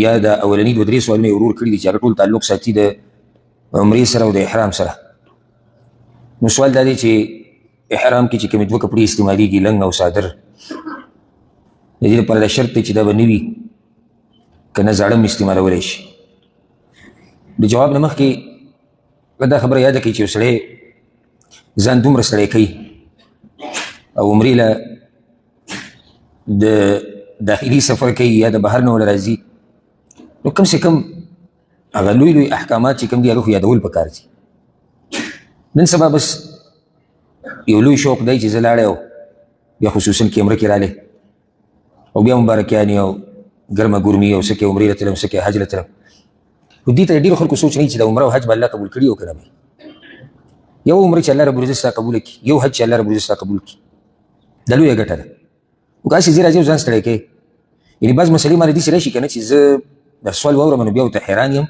یا د اولني دوه درې سوالونه یې ورور کړي دي چې هغه ټول تعلق ساتي د عمرې سره او د احرام سره. نو سوال دا دی چې احرام کې چې کومې دوه کپړې استعمالېږي، لنګ او څادر، د دې لپاره دا شرط دی چې دا به نه وي که نه زاړه هم استعمالولی شي. د جواب نه مخکې دا خبره یاده کړئ چې یو سړی ځان دومره ستړی کوي او عمرې له د داخلي سفر کوي یا د بهر نه وله راځي، نو کم سه کم هغه لوی لوی احکامات چې کوم دي هغه خو یادول پکار دي. نن سبا بس یو لوی شوق دی چې زه لاړی او بیا خصوصا کیمره کې رالی او بیا مبارکیانې او ګرمه ګرمي او څه کې عمرې له تلم، څه کې حج له تلم. خو دې ته ډېرو خلکو سوچ نه چې د عمره او حج به الله قبول کړي او که نه. یو عمره چې الله رب العزت ستا قبول کړي، یو حج چې الله رب العزت ستا قبول کړي، دا لویه ګټه ده. خو که هسې ځي راځي او ځان ستړی کوي، یعنې بعض مسلې ماله داسې راشي که نه چې زه دا سوال واورم نو بیا ورته حیران یم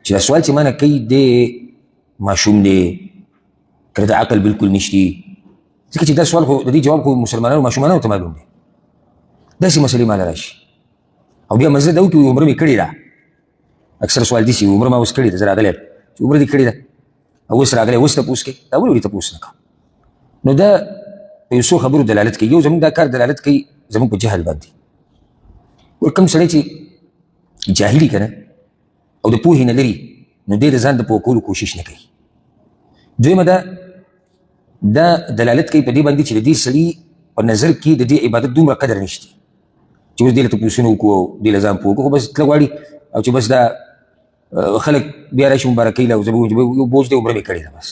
چې دا سوال چې ما نه کوي دی ماشوم دی که د عقل بالکل نشتي، ځکه چې دا سوال خو د دې جواب خو مسلمانانو ماشومانو ته معلوم دی. داسې مسلې ماله راشي او بیا مزه دا وکړي عمره مې کړې ده. اکثر سوال داسې وي، عمره ما اوس کړې ده، زه راغلی یم چې عمره دې کړې ده او اوس راغلی اوس تپوس کوي، دا ولې ورې تپوس نه کوم؟ نو دا په یو څو خبرو دلالت کوي. یو زموږ دا کار دلالت کوي زموږ په جهل باندې. ور کوم سړی چې جاهلي که نه او د پوهې نه لري، نو دی د ځان د پوه کولو کوشش نه کوي. دویمه دا دا دلالت کوي په دې باندې چې د دې سړي په نظر کې د دې عبادت دومره قدر نشته چې اوس دې له تپوسونه وکړو او دې له ځان پوه کړو، خو بس تله غواړي او چې بس دا خلک بیا راشي مبارکۍ له، زه به یو بوج دی عمره مې کړې ده، بس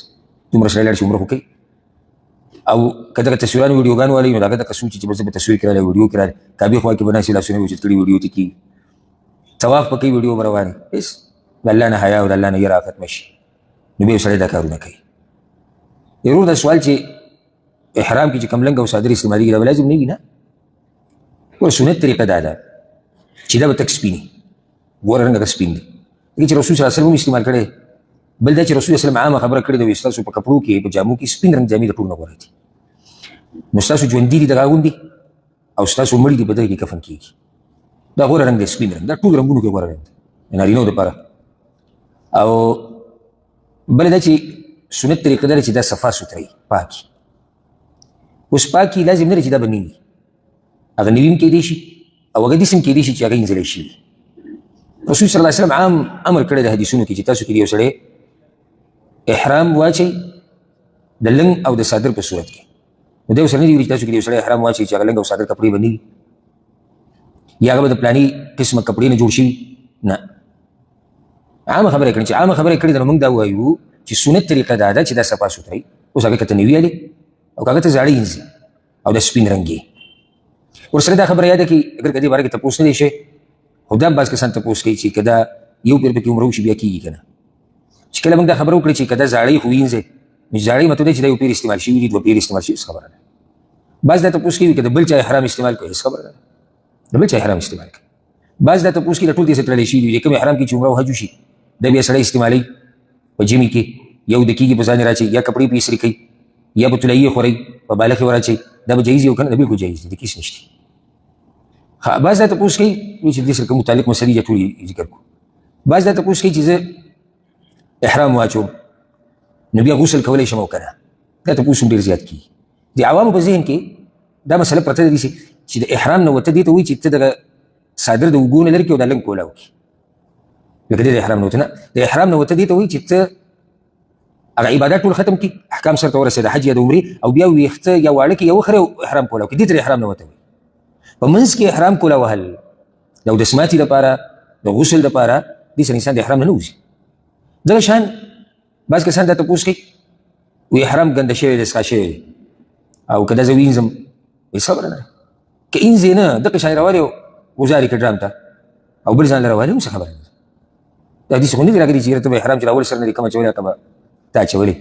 دومره سړی لاړ شي عمره خو کوي. او که دغه تصویرانو ویډیوګانو والی نو د هغه دغه سوچ چې بس زه به تصویر کې راغلی ویډیو کې راغلی، کعبې خوا کې به ناست لاسونه یې اوچت کړي ویډیو ته کېږي، طواف به کوي ویډیو به روانې، هېڅ د الله نه حیا او د الله نه یره ختمه شي، نو بیا یو سړی دا کارونه کوي. ورور دا سوال چې احرام کې چې کوم لنګ او څادر استعمالېږي دا به لازم نه وي؟ نه، ګوره سنت طریقه دا ده چې دا به تک سپیني، ګوره رنګ هغه سپین دی، ځکه چې رسول صلی الله علیه وسلم هم استعمال کړی. بل دا چې رسول صلی الله علیه وسلم عامه خبره کړې ده، وایي ستاسو په کپړو کې په جامو کې سپین رنګ جامې د ټولو نه غوره دي، نو ستاسو ژوندي دي دغه اغوندي او ستاسو مړي دي په دغه کې کفن کېږي. دا غوره رنګ دی سپین رنګ، دا ټول رنګونو کې غوره رنګ دی د نارینو دپاره. او بله دا چې سنت طریقه دا ده چې دا صفا سوتره وي، پاکي. اوس پاکي لازم نه ده چې دا به نه وي، هغه نوي هم کېدای شي او هغه داسې هم کېدای شي چې هغه اینځلی شي. رسول صلی الله علیه وسلم عام امر کړی د حدیثونو کې چې تاسو کې یو سړی احرام واچوي د لنګ او د څادر په صورت کې، نو دی ورسره نه دي ویلي چې تاسو کې یو سړی احرام واچوي چې هغه لنګ او څادر کپړې به نه وي یا هغه به د پلاني قسمه کپړې نه جوړ شوي، نه، عامه خبره کړې. چې عامه خبره کړې ده نو موږ دا وایو چې سنت طریقه دا ده چې دا صفا سوتره وي. اوس هغه که ته نوي الې او که هغه ته زاړه اینځي او د سپین رنګ یې. ورسره دا خبره یاده کړي، اګر که دې باره کې تپوس نه دی شوی، خو دا هم بعض کسان تپوس کوي چې که دا یو پیر پکې عمره وشي بیا کېږي که نه. چې کله موږ دا خبره وکړه چې که دا زاړه خو وینځي، نو زاړه مطلب دی چې دا یو پیر استعمال شوي دي، دوه پیر استعمال شوي، هېڅ خبره نه. بعض دا تپوس کوي که د بل چا احرام استعمال کوي، هېڅ خبره نه، د بل چا احرام استعمال کوي. بعض دا تپوس کوي دا ټول دې سره تړلی شوي دي، کوم احرام کې چې عمره او حج وشي دا بیا سړی استعمالوي په ژمي کې، یو د کېږي په ځان یې راچوي، یا کپړې پرې استري کوي، یا په طلایي یې خوري، په بالښت یې وراچوي، دا به جایز وي او که نه؟ دا بالکل جایز دي، د کیس نشته. ښه، بعض دا تپوس کوي چې دې سره کوم متعلق مسلې دي ټولې ذکر کړو. بعض دا تپوس کوي چې زه احرام واچوم نو بیا غسل کولی شم او که نه؟ دا تپوس هم ډېر زیات کېږي. د عوامو په ذهن کې دا مسله پرته ده چې د احرام نه وته دې ته وایي چې ته دغه څادر د اوږو نه لرې کړې او دا لنګ کولاو کړي، لکه دې د احرام نه وته نه، د احرام نه وته دې ته وایي چې ته هغه عبادت ټول ختم کړي، احکام سره ته ورسېده، حج یا د عمرې، او بیا ویښته یا واړه کې یو وخرې او احرام کولاو کړي، دې ته احرام نه وته وایي. په منځ کې احرام کولا وهل د اودس ماتي دپاره، د غسل دپاره، دې سره انسان د احرام نه نه وځي. دغه شان بعض کسان دا تپوس کوي وایي احرام ګنده شوی دی، څښا شوی دی، او که دا زه وینځم هېڅ خبره نه ده، که اینځې نه دغه شان راولې او ګوزارې کړې ډرام ته او بل ځان له راولې هم څه خبره نه ده. دا داسې خو نه دي راغلي چې یاره ته به احرام چې راول سر نه دې کوم اچولی هغه به تا اچولی.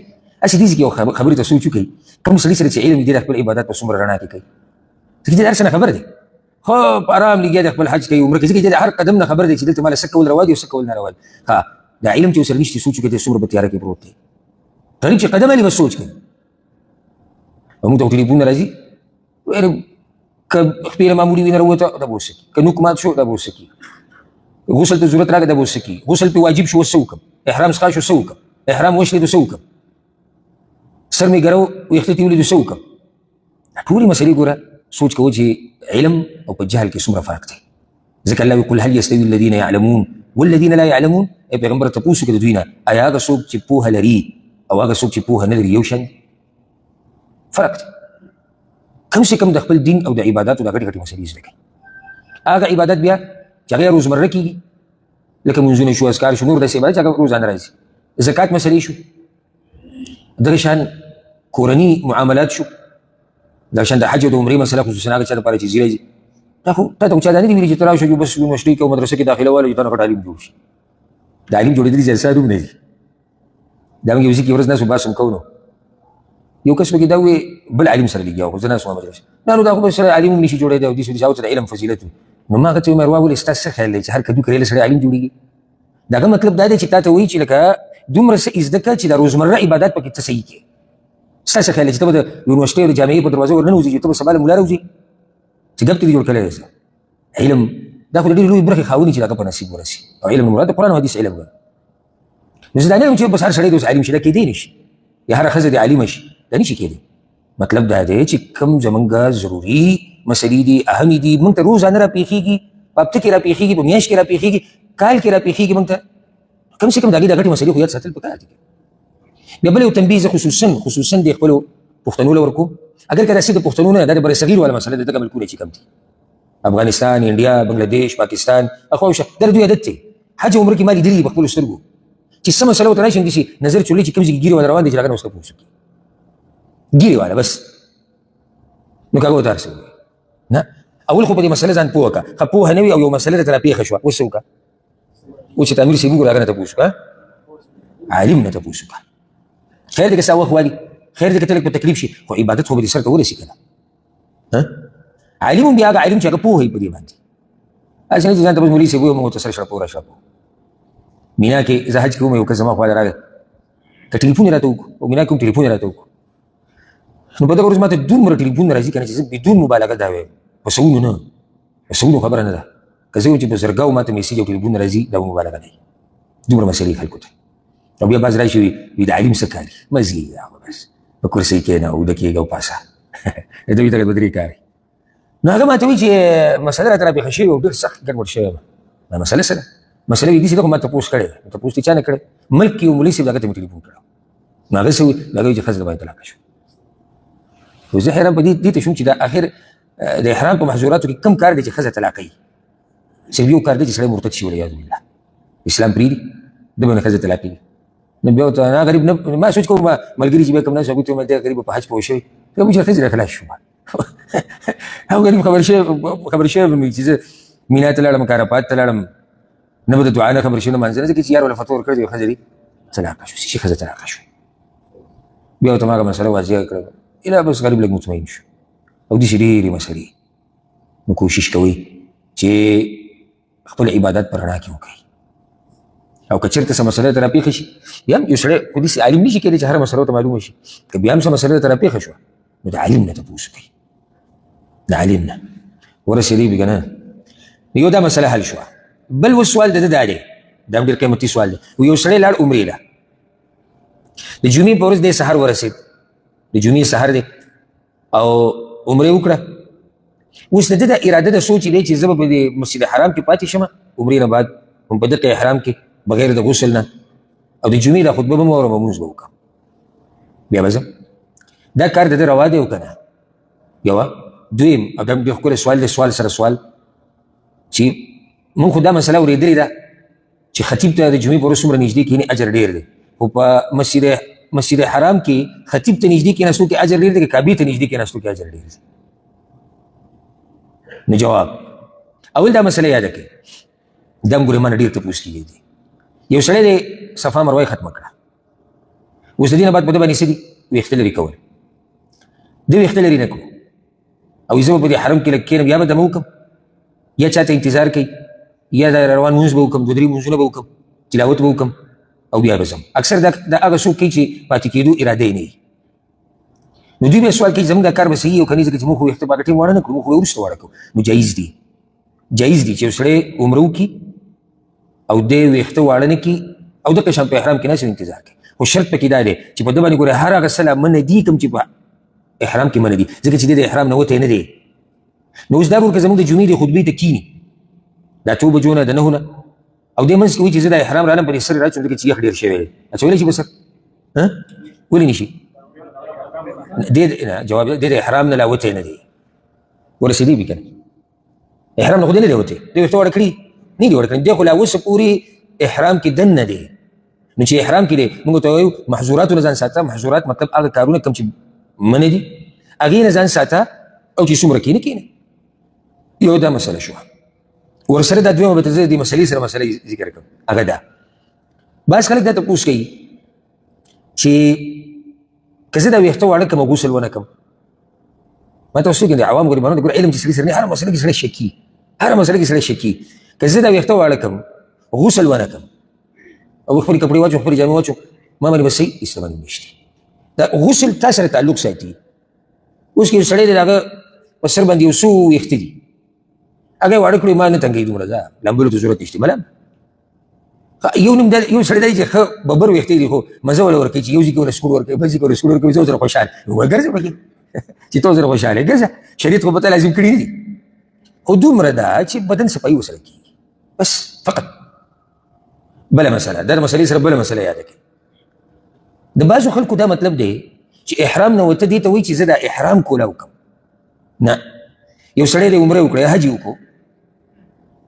هسې دې کې یو خبرې ته سوچ وکړي، کوم سړي سره چې علم دی د خپل عبادت په څومره رڼا کې کوي، ځکه چې د هر څه نه خبر دی، خو په آرام لګیا دی خپل حج کوي، عمره کوي، ځکه چې د هر قدم نه خبر دی چې دلته ماله څه کول روا دي او څه کول نه روا دي. ښه، دا علم چې ورسره نشته سوچ وکړي څومره په تیاره کې پروت دی. غریب چې قدم علي بس سوچ کوي. او موږ ته ټلیفون راځي ویل که خپې له معمولي وینه راووته دا به وڅکي، که نوک مات شو دا به وڅکي، غسل ته ضرورت راغی دا به اوس څه کېږي؟ غسل پې واجب شو، اوس څه وکړم؟ احرام څخه شو، څه وکړم؟ احرام وشلېدو، څه وکړم؟ سر مې ګرو ویښته ترې ولیدو، څه وکړم؟ دا ټولې مسلې ګوره سوچ کوو چې علم او په جهل کې څومره فرق دی. ځکه الله وایي قل هل یستوي الذین یعلمون والذین لا یعلمون. ای پیغمبر تپوس وکړه د دوی نه، ایا هغه څوک چې پوهه لري او هغه څوک چې پوهه نه لري یو شان دي؟ فرق دی. کم سه کم د خپل دین او د عباداتو د غټې غټې مسلې زده کوي. هغه عبادت بیا چې هغه روزمره کېږي، لکه منځونه شو، اذکار شو، نور داسې عبادت چې هغه روزانه راځي، زکات مسلې شو، دغه شان کورني معاملات شو، دغه شان د حج او د عمرې مسله، خصوصا هغه چا دپاره چې ځي راځي. دا خو تا ته خو چا دا نه دي ویلي چې ته راشه بس یونیورسټۍ کې او مدرسه کې داخله واله چې تا نه غټ عالم جوړ شي. د عالم جوړېدل داسې اسان هم نه دي. دا موږ یو ځای کې ورځ ناست وو، بحث هم کوو، نو یو کس پکې دا ووایي بل عالم سره لګیا و، خو زه ناست وم مجلس نه، نو دا خو به سړی عالم هم نشي جوړېدی او داسې داسې، او ته د علم فضیلت وي. نو ما هغه ته وویل، ورور ولې ستا څه خیال دی چې هر کدو کرېله سړی عالم جوړېږي؟ د هغه مطلب دا دی چې تا ته وایي چې لکه دومره څه زده کړه چې د روزمره عبادت پکې ته صحیح کړې. ستا څه خیال دی چې ته به د یونیورسټۍ او د جامعې په دروازه ورننوځې چې ته به سبا له ملا راوځې چې ګپ ته دې جوړ کړی دی؟ علم دا خو د ډېرې لویې برخې خاوند چې د هغه په نصیب ورسي، او علم مراد د قرآن او حدیث علم دی. نو زه دا نه وایم چې بس هر سړی دې اوس عالم شي، دا کېدی نه شي، یا هره ښځه دې عالمه شي، دا نه شي کېدی. مطلب دا دی چې کوم زمونږ ضروري مسلې دي، اهمې دي، موږ ته روزانه را پېښېږي، په هفته کې را پېښېږي، په میاشت کې را پېښېږي، کال کې را پېښېږي، موږ ته کم سه کم د هغې د غټې مسلې خو یاد ساتل پکار دي. بیا بل یو تنبیه زه خصوصا د خپلو پښتنو له ورکوم، اګر که داسې د پښتنو نه، دا د برصغیر والا مسله ده، دغه ملکونه چې کوم دي، افغانستان، انډیا، بنګلادیش، پاکستان، اخوا وشه، دا د دوی عادت دی. حج عمره کې ما لیدلي دي په خپلو سترګو چې څه مسله ورته راشي، داسې نظر چولې چې کوم ځای کې ږیرې والا روان دی چې هغه نه اوس تپوس وکړي، ږیرې والا بس، نو که هغه ورته هر څه ووایي. نه، اول خو په دې مسله ځان پوه کړه، ښه پوهه نه وي او یو مسله درته راپېښه شوه، اوس څه وکړه؟ اوس چې تعمیر صاحب وګوره، هغه نه تپوس وکړه، عالم نه تپوس وکړه. خیر دی که ستا وخت والي، خیر دی که ته لږ په تکلیف شي، خو عبادت خو به دې سر ته ورسي که نه. عالم هم بیا هغه عالم چې هغه پوه وي په دې باندې، هسې نه چې ځان ته بس مولوي صاحب ووایي موږ ورته سر شړپو را شړپو. مینا کې زه حج کې وم، یو کس زما خواله راغی، که ټلیفون یې راته وکړو، او مینا کې هم ټلیفون یې راته وکړو. نو په دغه ورځ ماته دومره ټلیفون راځي که نه چې زه بدون مبالغه دا وایم، په سوونو نه، په سوونو خبره نه ده، که زه وایم چې په زرګاو ماته میسج او ټلیفون راځي، دا مبالغه نه، دومره مسلې خلکو ته. او بیا باز راشي وي د عالم څه کار مزي، دا خو بس په کرسۍ کښېنه او اوده کېږه او پاسه د دوی دغه دوه درې کار. نو هغه ماته وایي چې مسله راته راپېښه شوې او ډېر سخت ګډوډ شوی یم. ما مسله څه ده؟ مسله وایي داسې ده، خو ما تپوس کړی دی. تپوس دې چا نه کړی؟ ملک کې یو مولوي صاحب، هغه ته مې ټلیفون کړی. نو هغه څه وایي؟ هغه وایي چې ښځه باندې طلاقه شوه. نو زه حیران په دې ته شوم چې دا اخر د احرام په محظوراتو کې کم کار دی چې ښځه طلاقوي؟ صرف یو کار دی چې سړی مرتد شي، والعیاذ بالله، اسلام پرېږدي، ده باندې ښځه طلاقوي. نو بیا ورته نه غریب نه ما سوچ کوم، ملګري چې بیا کوم ناست هغوی ته ویل دی غریب په حج پوه شوی، بیا موږ ښځې را خلاص شو. هغه غریب خبر شوی به چې زه مینا ته لاړم، کارپات ته لاړم، نه به د دعا نه خبر شوی، نه لمانځه نه، ځکه چې یار ولا فتوا ورکړې دی، ښځه دې طلاقه شو، چې ښځه طلاقه شو. بیا ورته ما هغه مسله واضحه کړه، اله بس غریب لږ مطمئن شو. او داسې ډېرې مسلې. نو کوشش کوئ چې خپل عبادت په رڼا کې وکړئ، او که چېرته څه مسله درته راپېښه شي، بیا هم یو سړی خو داسې عالم نه شي کېدی چې هره مسله ورته معلومه شي، که بیا هم څه مسله درته راپېښه شوه نو د عالم نه تپوس وکړئ، د عالم نه ورسېدی به که نه. یو دا مسله حل شوه. بل اوس سوال د ده دا دی، دا هم ډېر قیمتي سوال دی. یو سړی لاړ عمرې له، د جمعې په ورځ دی سهار ورسېد، د جمعې سهار دی او عمره وکړه. اوس د ده د اراده د سوچ دی چې زه به په دې مسجد حرام کې پاتې شم عمرې نه بعد هم په دغه احرام کې بغیر د غسل نه، او د جمعې دا خطبه به مې واورم، لمونځ به وکړم، بیا به ځم. دا کار د ده روا دی او که نه؟ یوه. دویم، او دا هم ډېر ښکلی سوال دی، سوال سره سوال، چې موږ خو دا مسله اورېدلې ده چې خطیب ته د جمعې په ورځ څومره نږدې کښېني اجر ډېر دی، خو په مسجد حرام کې خطیب ته نږدې کښېناستو کې اجر ډېر دی که کعبې ته نږدې کښېناستو کې اجر ډېر دی؟ نو جواب اول دا مسله یاده کړئ، دا هم ګورې ما نه ډېر تپوس کېږي دی. یو سړی دی صفا مروه یې ختمه کړه، اوس د دې نه بعد په ده باندې څه دي؟ ویښته لرې کول. ده ویښته لرې نه کړو او زه به په دې حرم کې لږ کښېنم، یا به دمه وکړم، یا چا ته انتظار کوي، یا دا روان لمونځ به وکړم، دوه درې لمونځونه به وکړم، تلاوت به وکړم او بیا به ځم. اکثر دا هغه څوک کوي چې پاتې کېدو اراده یې نه وي. نو دوی بیا سوال کوي زموږ دا کار به صحیح او که نه، ځکه چې موږ خو ویښته په هغه ټایم واړه نه کړو، موږ خو به وروسته واړه کړو. نو جایز دی، جایز دی چې یو سړی عمره وکړي او دی ویښته واړه نه کړي او دغه شان په احرام کې ناست انتظار کوي. خو شرط پکې دا دی چې په ده باندې ګوره هر هغه څه لا منع دي کوم چې په احرام کې منع دي، ځکه چې دی د احرام نه وتی نه دی. نو اوس دا ورور که زموږ د جمعې د خطبې ته کښېني د اتو بجو نه د نهو نه، او دې منځ کې وایي چې زه د احرام رالم په دې سر راچوم ځکه چې یخ ډېر شوی دی، اچولی شي په سر؟ ولې نه شي؟ دې جواب دې د احرام نه لا وتی نه دی، ورسېدی به که نه؟ احرام نه خو دې نه دی وتی، دې ویښته واړه کړي نه دي واړه کړي، دی خو لا اوسه پورې احرام کې دننه دی. نو چې احرام کې دی موږ ته وایو محظوراتو نه ځان ساته. محظورات مطلب هغه کارونه کوم چې منع دي هغې نه ځان ساته، او چې څومره کینې کینې. یو دا مسله شوه. ورسره دا دویمه به زه دې مسلې سره مسله ذکر کړم، هغه دا بعض خلک دا تپوس کوي چې که زه دا ویښته واړه کړم غسل ونه کړم. ما تاسو کې د عوام غریبانو د علم چې سړي سره نه هره مسله کې سړی شکي، هره مسله کې سړی شکي. که زه دا ویښته واړه کړم غسل ونه کړم او خپلې کپړې واچوم خپلې جامې واچوم، ما باندې به صحیح استعمال نشته. دا غسل تا سره تعلق ساتي. اوس کې یو سړی دی د هغه په سر باندې یو څو ویښته دي، هغه یې واړه کړي، ما نه تنګوي دومره، ځه لامبلو ته ضرورت نشته. ملام یو نیم یو سړی دی چې ښه ببر ویښته دي، خو مزه وله ورکوي چې یو ځای کې ورله سکول ورکوي بل ځای کې ورله سکول ورکوي، زه ورسره خوشحال وګرځه پکې چې ته ورسره خوشحال یې ګرځه. شریعت خو به ته لازم کړي نه دي، خو دومره ده چې بدن صفایي ورسره کېږي بس فقط. بله مسله، دا د مسلې سره بله مسله یاده کړئ. د بعضو خلکو دا مطلب دی چې احرام نه وته دې ته وایي چې زه دا احرام کولاو کوم. نه، یو سړی دی عمره وکړه حج یې وکړو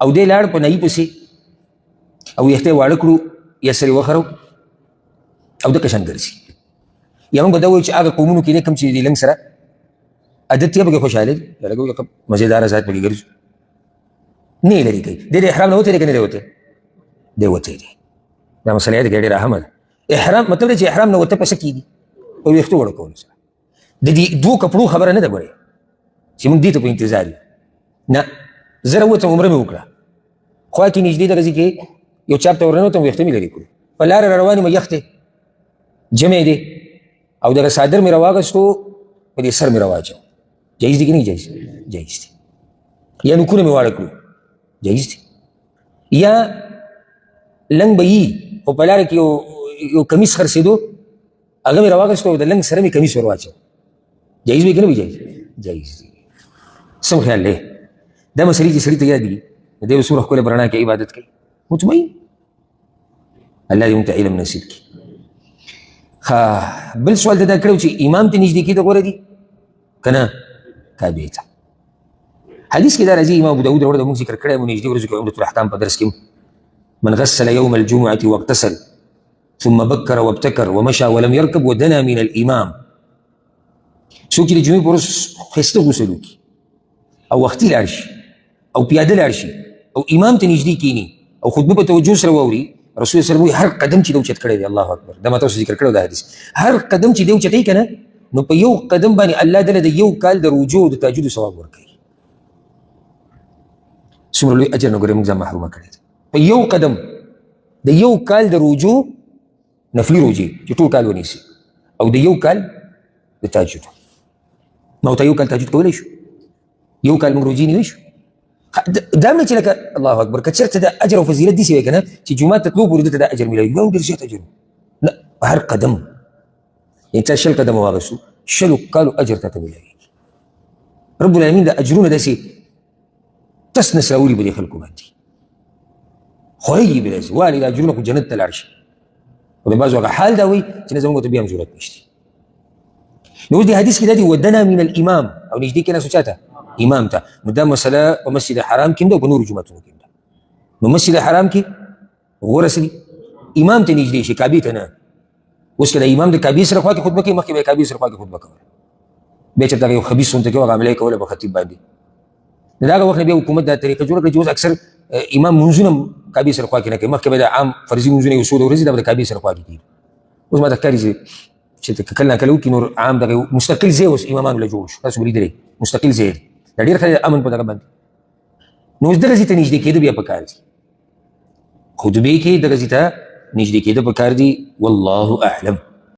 او دی لاړ په نایي پسې او ویښته یې واړه کړو یا سر یې وخرو او دقه شان ګرځي. یا موږ به دا وایو چې هغه قومونو کې نه کوم چې د لنګ سره عادت یې پکې خوشحاله دي، لکه مزېداره ذات پکې ګرځي، نه یې لرې کوي. دی د احرام نه وتی دی که نه دی وتی؟ دی وتی دی. دا مسله یې ډېره اهمه ده. احرام مطلب دی چې احرام نه وته په څه کېږي؟ په ویښتو وړه کولو سره. د دې دوو کپړو خبره نه ده ګورې چې موږ دې ته په انتظار یو. نه، زه راووتم عمره مې وکړه، خوا کې نږدې دغه ځای کې یو چاپ ته ورننوتم، ویښته مې لرې کړو، په لاره را روان یم، یخ دی، ژمی دی، او دغه څادر مې راواغستو په دې سر مې راواچو. جایز دی که نه جایز؟ جایز دی. یا نوکونه مې واړه کړو، جایز دی. یا لنګ به یي خو په لاره کې یو کمیس خرڅېدو، هغه مې راواغستو او د لنګ سره مې کمیس ور واچو، جایز وي که نه وي؟ جایز، جایز دی. څه خیال دی؟ دا مسلې چې سړي ته یاد دي، دی به څومره ښکلې په رڼا کې عبادت کوي، مطمئن. الله دې موږ ته علم نصیب کړي. ښه، بل سوال ته دا کړی چې امام ته نږدې کېده غوره دي که نه کعبې ته؟ حدیث کې دا راځي، امام ابو داود راوړی دی، موږ ذکر کړی مو نږدې ورځو کې عمدة الاحکام په درس کې، من غسل يوم الجمعة واغتسل ثم بكر وابتكر ومشى ولم يركب ودنا من الإمام. څوک چې د جمعې په ورځ ښایسته غسل وکړي او وختي لاړ شي او پیاده لاړ شي او امام ته نږدې کښېني او خطبه په توجه سره واوري، رسول الله صلی الله علیه وسلم هر قدم چې دی اوچت کړی دی، الله اکبر، دا ما تاسو ذکر کړی دا حدیث، هر قدم چې دی اوچتوي که نه، نو په یو قدم باندې الله دله د یو کال د روژو او د تهجدو ثواب ورکوي. څومره لوی اجر نه ګورې موږ ځان محرومه کړی دی. په یو قدم د یو کال د روژو نفلي روژې چې ټول کال ونیسي او د یو کال د تهجد، ما ورته یو کال تهجد کولی شو، یو کال موږ روژې نیولی شو. دا مې چې لکه الله اکبر، که چېرته د اجر او فضیلت داسې وی که نه چې جومات ته تلو پورې ده ته دا اجر میلاوي، یو ډېر زیات اجر. نه، هر قدم یعنې چا 20 قدمه واخیستو، 20 کالو اجر تا ته میلاویږي. رب العالمین د اجرونه داسې تس نس راوړي په دې خلکو باندې، خورېږي به داسې والي دا اجرونه خو جنت ته لاړ شي. خو د بعضو هغه حال دا وایي چې نه زموږ ته بیا هم ضرورت نشته. نو اوس دې حدیث کې دا دي ودنا من الامام، او نږدې کېناستو چا ته؟ امام ته. نو دا مسله په مسجد حرام کې هم ده او په نورو جوماتونو کې هم ده. نو مسجد حرام کې غوره څه دي؟ امام ته نږدې شي، کعبې ته نه. اوس که د امام د کعبې سره خوا کې خطبه کوي، مخکې به یې کعبې سره خوا کې خطبه کوله، بیا چېرته هغه یو خبیث غونته کې هغه حمله یې کوله په خطیب باندې. نو د هغه وخت نه بیا حکومت دا طریقه جوړه کړه چې اوس اکثر امام مونځونه هم کعبې سره خوا کې نه کوي، مخکې به د عام فرضي مونځونه یو څو د ورځې دا به د کعبې سره خوا کې کېږي. اوس ما ته ښکاري چې کله نا کله وکړي، نور عام دغه مستقل ځای اوس امامانو له جوړ شو، تاسو به لیدلی مستقل ځای دی، دا ډېر ښه دی امن په دغه باندې. نو اوس دغه ځای ته نږدې کېده بیا پکار دي، خطبې کې دغه ځای ته نږدې کېده پکار دي. والله اعلم.